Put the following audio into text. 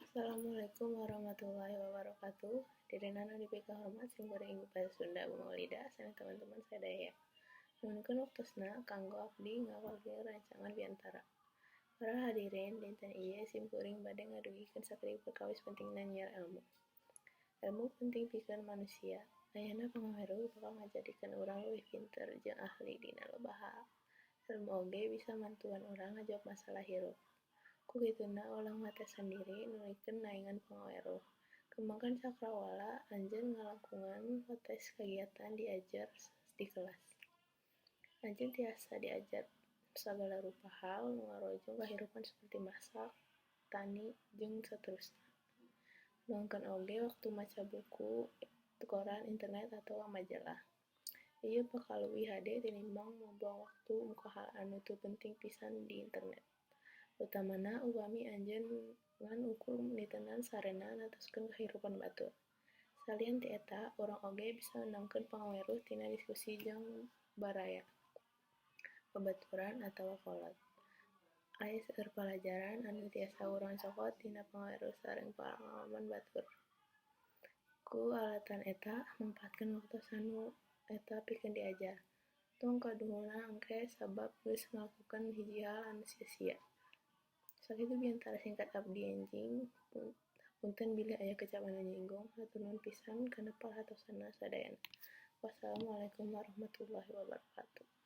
Assalamualaikum warahmatullahi wabarakatuh. Dirina nu dipikahormat simkuring Ibu Bahasa Sunda Bu Maulida sareng teman-teman sadaya. Nuhunkeun waktosna kanggo abdi ngawakili rancangan biantara. Para hadirin, dinten ieu simkuring bade ngadugikeun sakedik perkawis pentingna nyiar elmu. Elmu penting pikeun manusia. Ayana pangaweruh bakal ngajadikeun urang leuwih pinter jeung ahli dina loba hal. Elmu oge bisa mantuan urang ngajawab masalah hirup. Ku kituna ulah ngatesan diri nuluykeun naengan pangaweruh. Kembangkeun cakrawala anjeun ngalangkungan wates kagiatan diajar di kelas. Anjeun tiasa diajar sagala rupa hal nu ngarojong kahirupan saperti masak, tani, jeung saterusna. Luangkeun oge waktu maca buku, koran, internet atawa majalah. Ieu bakal leuwih hade tinimbang ngabuang waktu muka hal anu teu penting pisan di internet. Utamana upami anjeun ngan ukur nitenan sarena natoskeun kahirupan batur. Salian ti eta, urang oge bisa meunangkeun pangaweruh tina diskusi jeung baraya, babaturan atawa kolot. Aya seueur palajaran anu tiasa urang cokot tina pangaweruh sareng pangalaman batur. Ku alatan eta, mangpaatkeun waktos anu eta pikeun diajar. Tong kaduhung engke sabab geus ngalakukeun hiji hal anu sia-sia. Sakitu biantara singkat abdi enjing, hapunten bilih aya kecap anu nyinggung, hatur nuhun pisan kana perhatosna sadayana. Wassalamualaikum warahmatullahi wabarakatuh.